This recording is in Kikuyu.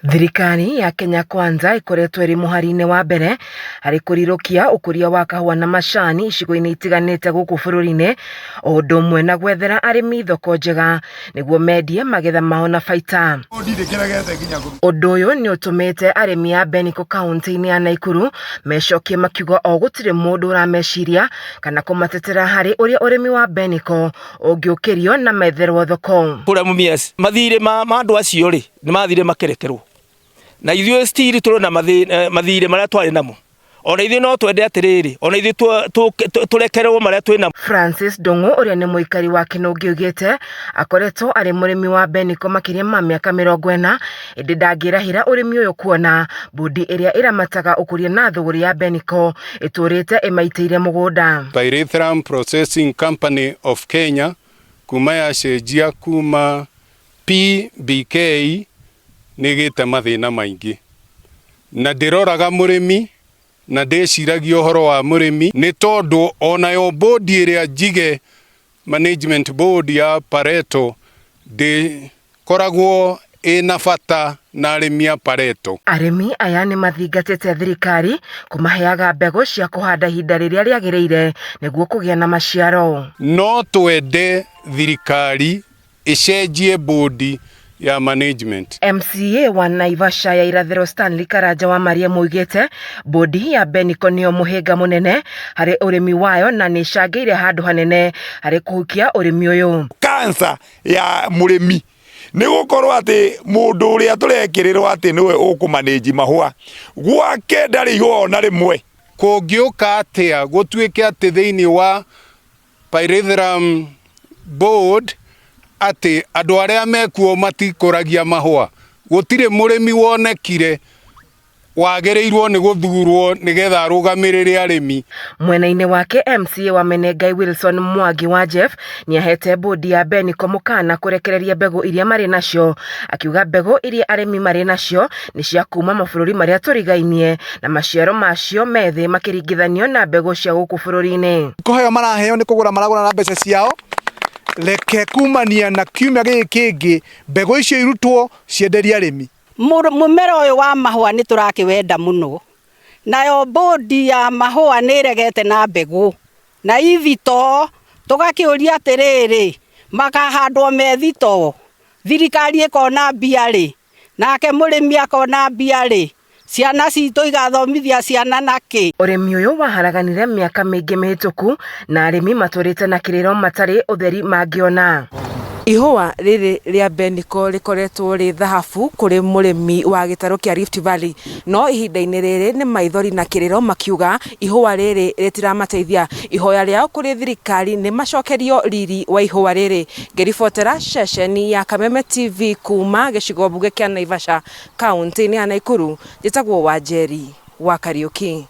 Thirikari ya Kenya Kwanza ĩkoretwo ĩrĩ mũhari-inĩ wa mbere harĩ kũrirũkia ũkũria wa kahũa na macani icigo-inĩ itiganĩte gũkũ bũrũri-inĩ, o ũndũ ũmwe na gwethera arĩmi thoko njega nĩguo mendie magetha mao na baita. Ũndũ ũyũ nĩ ũtũmĩte arĩmi a Beniko kaunti-inĩ ya Naikuru mecokie makiuga o gũtirĩ mũndũ ũrameciria kana kũmatetera harĩ ũrĩa ũrĩmi wa Beniko ũngĩũkĩrio na metherwo thoko. Kũrĩa Mumias mathirĩ ma andũ acio rĩ nĩ mathire makerekerwo na ithuĩ still tũrĩ na mathirĩ marĩa twarĩ namo, ona ithuĩ no twende atĩrĩrĩ, ona ithuĩ tũrekerwo marĩa twĩ namo. Francis Ndung'u ũrĩa nĩ mũikari wa Kĩnũngĩ oigĩte akoretwo arĩ mũrĩmi wa Beniko makĩria ma mĩaka 40, ĩndĩ ndangĩrahĩra ũrĩmi ũyũ kuona bodi ĩrĩa ĩramataga ũkũria na thũgũrĩ ya Beniko ĩtũrĩte ĩmaitĩire mũgũnda. Pyrethrum Processing Company of Kenya kuma yacenjia kuma PBK nĩ ĩgĩte mathĩna maingĩ, na ndĩroraga mũrĩmi na ndĩciragia ũhoro wa mũrĩmi, nĩ tondũ onayo bodi ĩrĩa njige, management board ya Pareto, ndĩkoragwo ĩna bata na arĩmi a Pareto. Arĩmi aya nĩ mathingatĩte thirikari kũmaheaga mbegũ cia kũhanda ihinda rĩrĩa rĩagĩrĩire nĩguo kũgĩa na maciaro. No twende thirikari ĩcenjie bodi ya management. MCA wa Naivasha ya Irathĩro Stanley Karanja wa Maria oigĩte bodi ya Beniko nĩyo mũhĩnga mũnene harĩ ũrĩmi wayo na nĩ ĩcangĩire handũ hanene harĩ kũhukia ũrĩmi ũyũ. Cancer ya mũrĩmi nĩ gũkorwo atĩ mũndũ ũrĩa tũrekĩrĩrwo atĩ nĩwe ũkũmanĩnji mahũa gwake ndarĩ ihũa ona rĩmwe. Kũngĩũka atĩa gũtuĩke atĩ thĩinĩ wa Pyrethrum Board atĩ andũ arĩa mekuo matikũragia mahũa? Gũtirĩ mũrĩmi wonekire wagĩrĩirwo nĩ gũthurwo nĩgetha arũgamĩrĩre arĩmi. Mwena-inĩ wake, MCA wa Menengai Wilson Mwangi wa Jeff nĩahete bodi ya Beniko mũkana kũrekereria mbegũ iria marĩ nacio, akiuga mbegũ iria arĩmi marĩ nacio nĩ cia kuma mabũrũri marĩa tũrigainie na maciaro macio me thĩ makĩringithanio na mbegũ cia gũkũ bũrũri-inĩ. Kũheo maraheo nĩ kũgũra maragũra na mbeca ciao. Reke kumania na kiumia gĩkĩ kĩngĩ mbegũ icio irutwo cienderie arĩmi. Mũmera ũyũ wa mahũa nĩ tũrakĩwenda mũno, nayo bodi ya mahũa nĩ ĩregete na mbegũ na ithitoo. Tũgakĩũria atĩrĩrĩ, makahandwo me thitoo, thirikari ĩkona mbia rĩ, nake mũrĩmi akona mbia rĩ, ciana citũ igathomithia ciana nakĩ? Ũrĩmi ũyũ waharaganire mĩaka mĩingĩ mĩhĩtũku na arĩmi matũrĩte na kĩrĩro matarĩ ũtheri mangĩona. Ihũa rĩrĩ rĩa Beniko rĩkoretwo rĩ thahabu kũrĩ mũrĩmi wa gĩtarũ kĩa Rift Valley, no ihinda-inĩ rĩrĩ nĩ maithori na kĩrĩro, makiuga ihũa rĩrĩ rĩtiramateithia. Ihoya rĩao kũrĩ thirikari nĩ macokerio riri wa ihũa rĩrĩ. Ngĩribotera ceceni ya Kameme TV kuma gĩcigo mbunge kĩa Naivasha, kaunti-inĩ ya Naikuru, njĩtagwo Wanjeri wa Kariũki.